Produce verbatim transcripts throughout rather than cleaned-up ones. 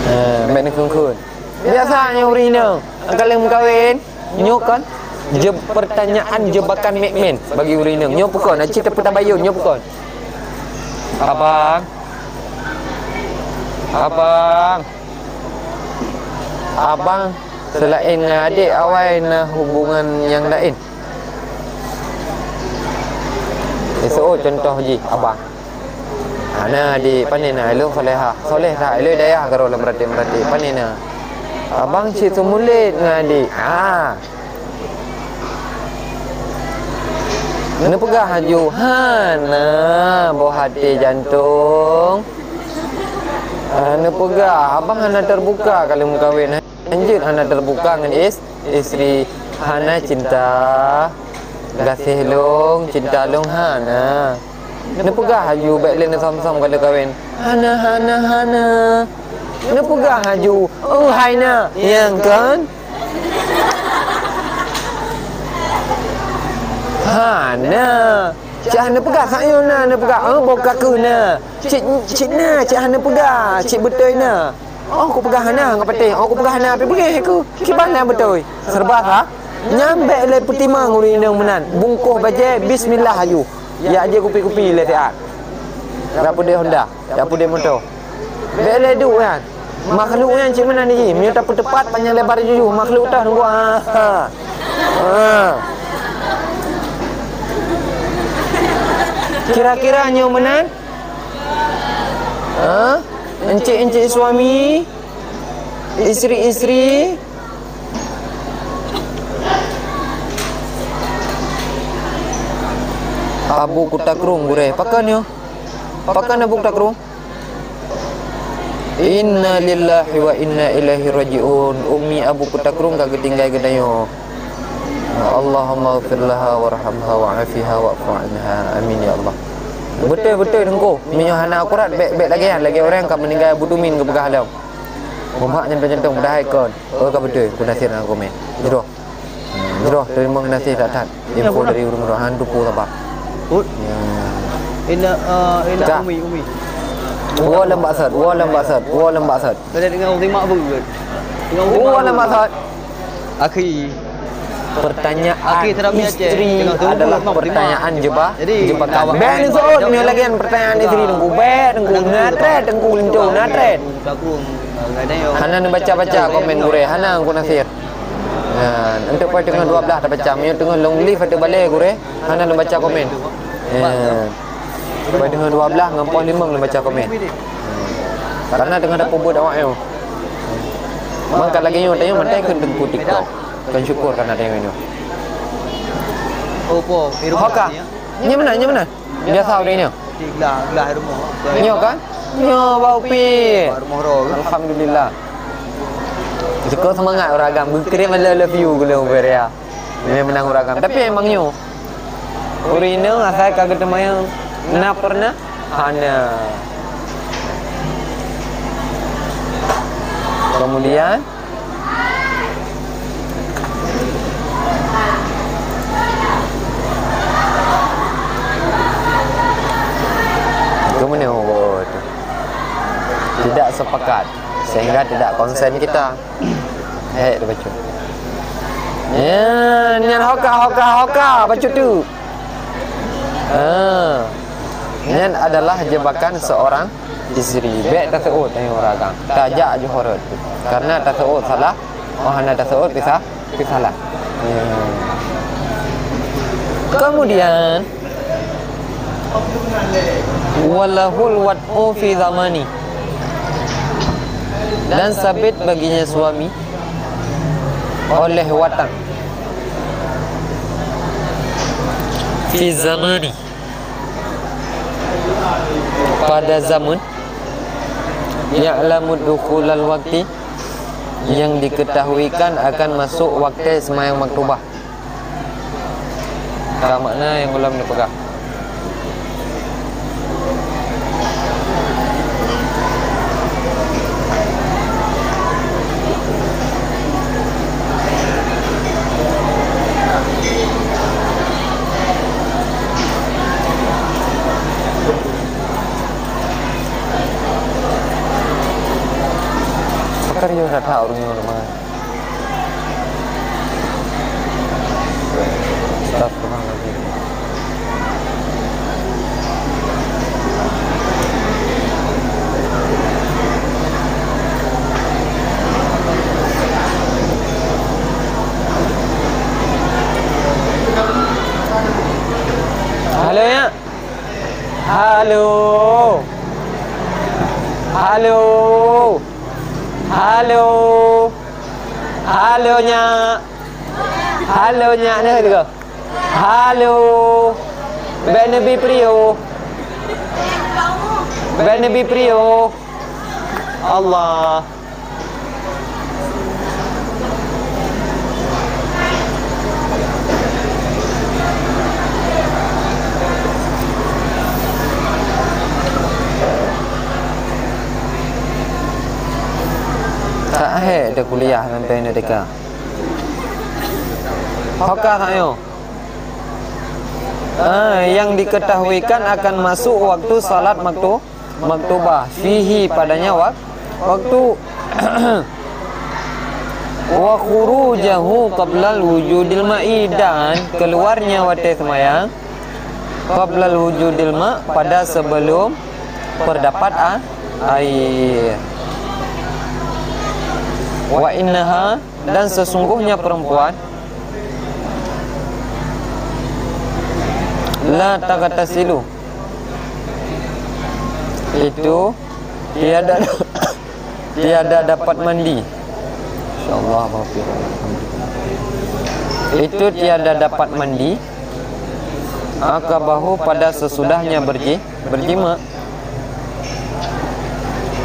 Eh, bèk neukheun-kheun. Biasa nyoe ureueng inong, ka lheueh meukawen, nyoe kan je-, pertanyaan jebakan mèk-mèk bagi ureueng inong. Nyoe peue kon, aci teupeu tabayun, nyoe peue kon. Abang. Abang. Abang, seulaén ngon adék awai na hubungan nyang laén? Iseuôt cuntoh jih, abang. Hana, dik, pane na, ilôn soleha. Soleh that, ilôn dayah keudroe lôn meuratéb-meuratéb, pane na. Abang cit seumulet ngon adék. Ah. Neupeugah laju, hana boh até jantông. Ah, neupeugah, abang hana teubuka ka lheueh meukawen. Hanjeuet hana teubuka ngon is-, istri, hana cinta. Gaséh lôn, cinta lôn hana. Neupeugah laju bèk lé neusöm-söm ka lheueh kawen. Hana, hana, hana. Neupeugah laju, oh hai na, nyang kon? Hana. Cit hana peugah, sayang na, hana peugah, oh boh ka keuh na. Cit, cit na, cit hana peugah, cit beutôi na. Oh, kupeugah hana ngon patéh. Oh, kupeugah hana, tapi beungéh ku. Kiban nyang beutôi. Serba sa. Nyan bèk lé peutimang ureueng inong meunan. Bungkôh bajèe, bismillah laju. Ya aja kupi-kupi lé siat. Ya peudeh honda, ya peudeh moto. Bèk lé duek nyan. Makhluk nyan cit meunan jih. Meunyoe tapeuteupat panyang lebar jih, makhluk teuh nunggu. Ha. Ha. Kira-kira nyoe meunan? Ha? Encik-encik suami, istri-istri. Abu Kuta Krueng gurèe. Pakon nyoe? Pakon Abu Kuta Krueng? Inna lillahi wa inna ilaihi raji'un. Umi Abu Kuta Krueng ka geutinggai geutanyoe. Allahumma ghfir laha warhamha wa'afiha wa'fu anha. Amin ya Allah. Beutôi-beutôi Teungku. Meunyoe hana akurat, bèk, bèk lagèe nyan, lagèe ureueng ka meuninggai budumin geupeugah lom. Muphak nyang teunyantong padahai kon. Oh, ka beutôi, Teungku Nasir na komen. Jroh. Hmm, jroh, teurimong gaséh that-that. Info dari ureueng-ureueng han tupu saba. Ut. Ya. Ina, eh, ina Umi, Umi. Woe lom bak sot, woe lom bak sot, woe lom bak sot. Beda dengan Umi Mak Beuget. Dengan Umi Mak Beuget. Woe lom bak sot. Akhi. Pertanyaan istri adalah pertanyaan jeba-, jebakan. Bèk neuseuôt, meunyoe lagèe nyan pertanyaan istri Teungku. Bèk Teungku, na trép Teungku linto, na trép. Hana neubaca-baca komen gurèe, hana Teungku Nasir. Nah, untuk poin teungoh dua belas tabaca. Meunyoe teungoh long live atau balèe gurèe, hana neubaca komen. Ya. Poin teungoh dua belas ngon poin limong neubaca komen. Karena teungoh tapeubuet awak nyoe. Mangka lagèe nyoe, tanyoe maté keu Teungku TikTok. Kan syukur karena tanyoe nyoe. Oh, po. Hoka. Nyoe meunan, nyoe meunan. Biasa udah nyoe. Di gelah, gelah rumoh. Nyoe kan? Nyoe bak upi. Rumoh roh. Alhamdulillah. Syukur seumangat ureueng agam. Geukirém I love you geulah ubé ya. Memang menang ureueng agam. Tapi emang nyoe. Ureueng inong asai ka geuteumanyong na pernah? Hana. Kemudian Kemudian, oh, tu. Tidak sepakat sehingga tidak konsen kita. Eh, dia baca. Ya, nyan hoka, hoka, hoka, baca tu. Ha. Nyan adalah jebakan seorang isteri. Bèk taseuôt, eh, ureueng agam. Tajak ju horot. Karena taseuôt salah, oh, hana taseuôt bisa, bisa salah. Ya. Kemudian, walahul wat'u fi zamani. Dan sabit baginya suami oleh watang. Fi zamani. Pada zaman ya'lamu dukhulal waktu, yang diketahuikan akan masuk waktu sembahyang maktubah. Ka makna nyang ulôn neupeugah. Serius that ureueng nyoe, teuma. Astagfirullahaladzim. Halo, ya. Halo. Halo. Halo. Halo, nyak. Halo, nyak, nah, tu. Halo. Bèk neubi peuriyôh. Bèk neubi peuriyôh. Allah. Tak hek teukuliah sampai neuteuka. Ho kah, ayo. Ah, yang diketahuikan akan masuk waktu salat maktu-, maktubah fihi, padanya wak-, waktu. Wa khurujahu qablal wujudil ma'i, dan keluarnya watèe seumayang, qablal wujudil ma, pada sebelum terdapat a-, air. Wa innaha, dan sesungguhnya perempuan, la taghtasilu, itu tiada, tiada dapat mandi. Insyaallah, maaf ya. Itu tiada dapat mandi, aqabahu, pada sesudahnya berji-, berjima.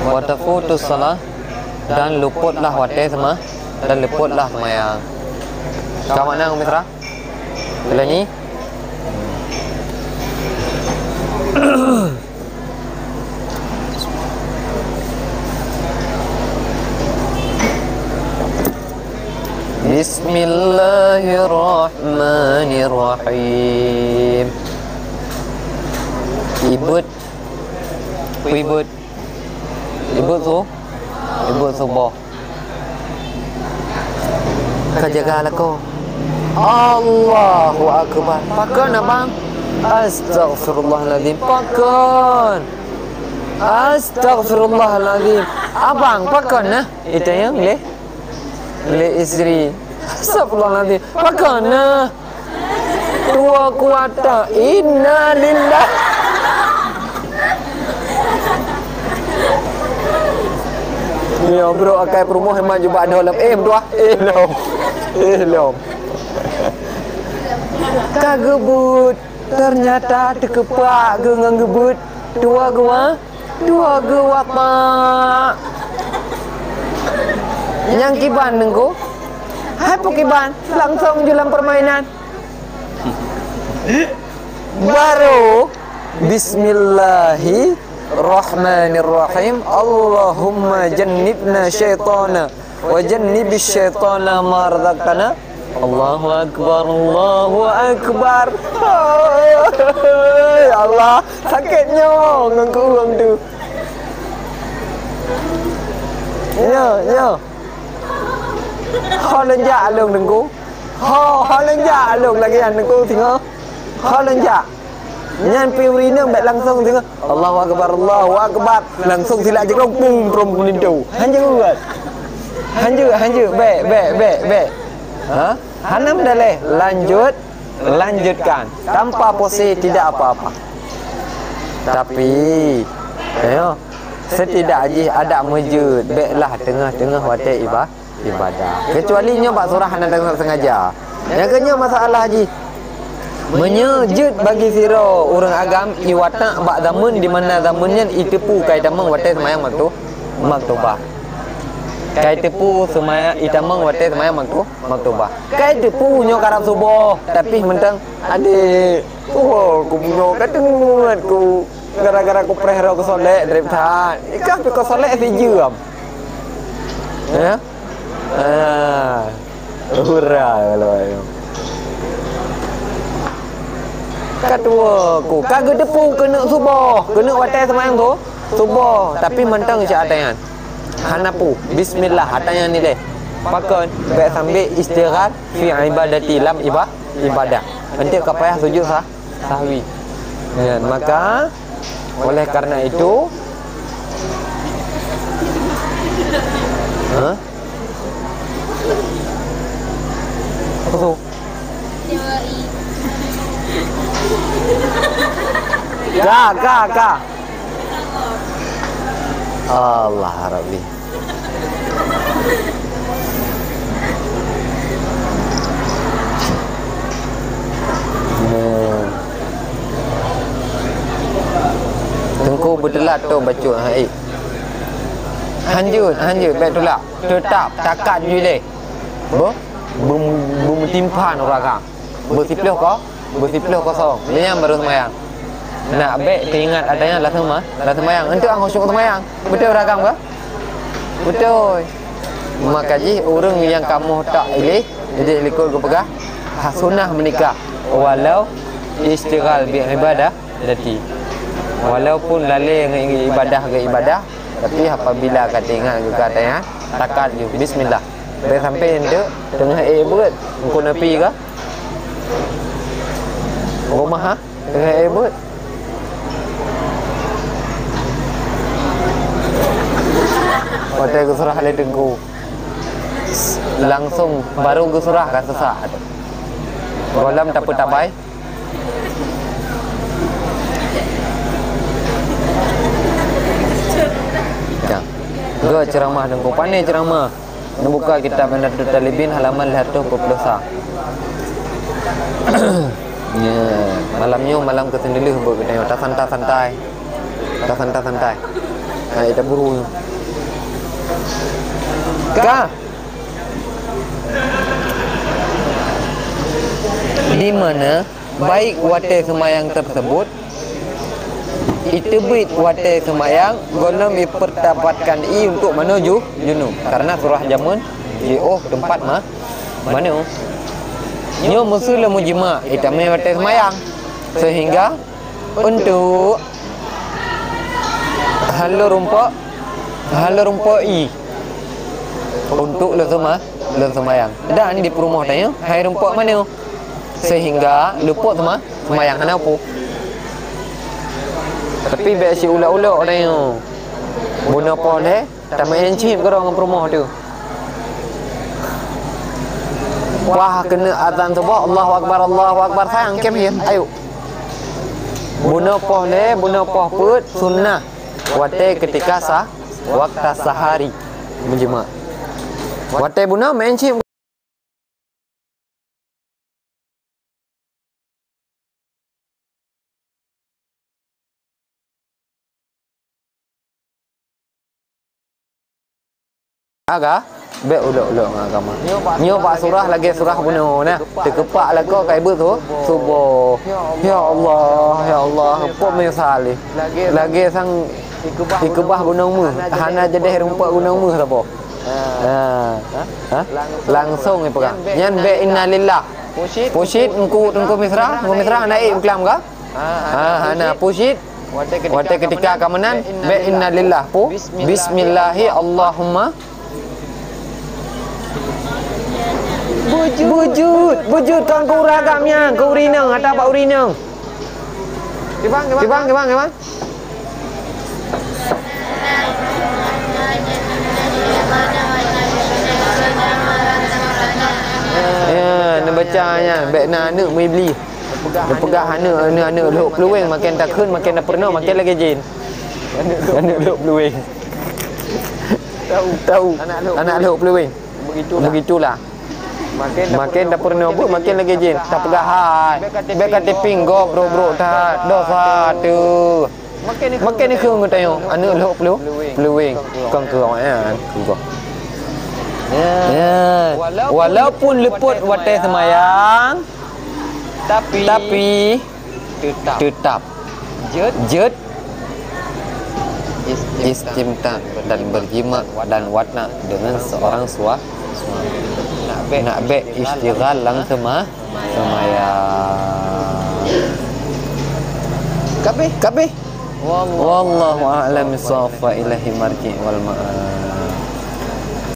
Wa tafutu shalah, dan luputlah watèe seuma-, dan luputlah seumayang. Ka makna, Umi Sarah? Ulangi. Bismillahirrahmanirrahim. Ibeuet, ibeuet, ibeuet su-, ibeuet suboh. Ka jaga lakoe. Allahu Akbar. Pakon, Abang? Astaghfirullahalazim. Pakon? Astaghfirullahalazim. Abang, pakon na? Itanyong lé, lé istri. Astaghfirullahalazim. Pakon na? Dua kuartal. Innalillah. Ya, bro, akai peurumoh memang jubah doh lom. Eh, meutuah. Eh, lom. Eh, lom. Ka geubeuet. Ternyata teukeupak geu ngon geubeuet. Dua geuwa. Dua geuwa, Pak. Nyang kiban, Teungku? Hai, peue kiban? Langsong ju lam permainan. Baru, bismillahirrahmanirrahim. Allahumma jannibna syaitana wa jannibis syaitana ma razaqtana. Allahu Akbar, Allahu Akbar. Ya Allah, sakét nyoe ngon keu ureueng tu. Nyoe, nyoe. Ho lôn jak lôn, Teungku. Ho, ho lôn jak lôn lagèe nyan, Teungku, singoh. Ho lôn jak. Nyan pih ureueng inong bèk langsong singoh, "Allahu Akbar, Allahu Akbar." Langsong silak jeuet, pum, pum, pum, linto. Han jeuet. Han jeuet, han jeuet. Bèk, bèk, bèk, bèk. Ha? Hana meudalèh. Lanjut, lanjutkan. Tanpa pose tidak apa-apa. Tapi, ayo, setidak jih adak meujeuet, bèklah teungoh-teungoh watèe iba-, ibadah. Kecuali nyoe bak surah hana deungoe sengaja. Nyang keunyoe masalah jih. Meunyoe jeuet bagi sidroe ureueng agam iwatak bak zameun di mana zameun nyan iteupeue kai tamong watèe seumayang maktu-, maktubah. Kai teupeue seumayang itamong watèe seumayang maktu-, maktubah. Kai teupeue nyoe karab suboh, tapi mantong, "Adék, oh, kumeunyoe ka teungeut ku gara-gara kupreh droe keu solek drep that." Ikah pih keu solek sijeuem. Ya? Ah, hura kalau ayo. Ka tuwo ku, ka geuteupeue keuneuk suboh, keuneuk watèe seumayang tu suboh, tapi mantong syahadat nyan. hana peue. Bismillah, hana nyang nilai. Pakon? Bèk sampai istighal fi ibadati, lam iba-, ibadah. Eunteuk ka payah sujud sah-, sahwi. Ya, maka oleh karena itu, ha? Apa tu? Ka, ka, ka. Allah Rabbi. Hmm. Teungku beuteulat tu bacut, hai. Hanjeuet, hanjeuet, bèk tulak. Teutap takat ju lé. Beu-, beu-, beumeutimpan ureueng agam. Beusiploh ko-, beusiploh kosong. Lé nyan barô seumayang. Nak bèk teuingat adanya lam seuma-, lam seumayang. Eunteuk anggô syok seumayang. Beutôi ureueng agam kah? Beutôi. Maka jih ureueng nyang kamoe tak ileh, jadi likot geupeugah, ha, sunnah meunikah. Walau istighal bi ibadah dati. Walaupun lalé ngon ibadah ke ibadah, tapi apabila ka teuingat geuka tanya, takat ju, bismillah. Bèk sampai eunteuk teungoh ék beuet, eungkôt api ka. Rumah, ha? Teungoh ék beuet. Watèe geusurah lé teungku. Langsung baru geusurah ka sesak. Gohlom tapeutabai. Ya. Geuh ceuramah teungku. Pané ceuramah. Neubuka kitab Minhajut Thalibin halaman lhèe reutôh dua ploh sa. Ya, malam nyoe malam keuseundeuleuk buet geutanyoe. Tasantai-santai. Tasantai-santai. Hai, taburu nyoe. Ka. Di mana baik watèe seumayang tersebut, iteubiet watèe seumayang, gohlom ipeurtapatkan ie untuk manoe ju-, junub. Karena surah jameun jiôh teumpat ma-, manoe. Nyoe meuseu lé mujma, itamé watèe seumayang. Sehingga untuk hana lôn rumpok, hana lôn rumpok ie untuk lôn seuma-, lôn seumayang. Dan di peurumoh tanyoe hai rumpok manoe. Sehingga luput seuma-, seumayang hana peue. Tapi bèk siulok-ulok tanyoe. Bunoe poh lhèe, tameu'en cit keudroe ngon peurumoh tu. Wah, keuneuk azan suboh, Allahu Akbar, Allahu Akbar, sayang kém hian. Ayo. Bunoe poh lhèe, bunoe poh peuet, sunnah. Watèe keutika sa-, waktu sahari. Mujma. Watèe bunoe meu'en cit Aga, bèk ulok-ulok ngon agama. Nyoe bak surah lagèe surah bunoe nah. Teukeupak lakoe kai beuet su-, suboh. Ya Allah, ya Allah, pok meunyeusal lé. Lagèe sang ikeubah gunong meuh, hana jadeh rumpok gunong meuh saboh. Ha. Ha? Langsong ipeugah. Nyan bèk innalillah. Pusit Teungku, Teungku Misra, Teungku Misra hana ék beukeulaam ka? Ha, hana. Pusit. Watèe keutika ka meunan, bèk innalillah. Pu-, bismillahi Allahumma. Beujeuet, beujeuet kon keu ureueng agam nyan, keu ureueng inong, ata bak ureueng inong. Kibang, kibang, kibang, kibang. Ya, neubaca nyan, bèk na aneuk meuiblis. Neupeugah aneuk, aneuk, aneuk lhok peuluweng, maken takheun, maken tapeurunoe, maken lagèe jén. Aneuk lhok peuluweng. Tahu. Anak lhok peuluweng. Begitulah. Maken tapeurunoe beuet, maken lagèe jén. Tapeugah hai. Bèk ka tipieng gob brok-brok that. Dosa teuh. Maken ikheun geutanyoe, aneuk lhok peulu-, peuluweng. Kon keu awaknyan, keu gob. Ya. Walaupun leupot watèe seumayang, tapi tetap jeuet istimta dan berjima dan watna dengan seorang sua-, suami. Nak bèk istighal lam seuma-, seumayang. Kabéh. Kabéh. Wallahu a'lam bissawab. Wa ilaihi marji' wal ma'ab.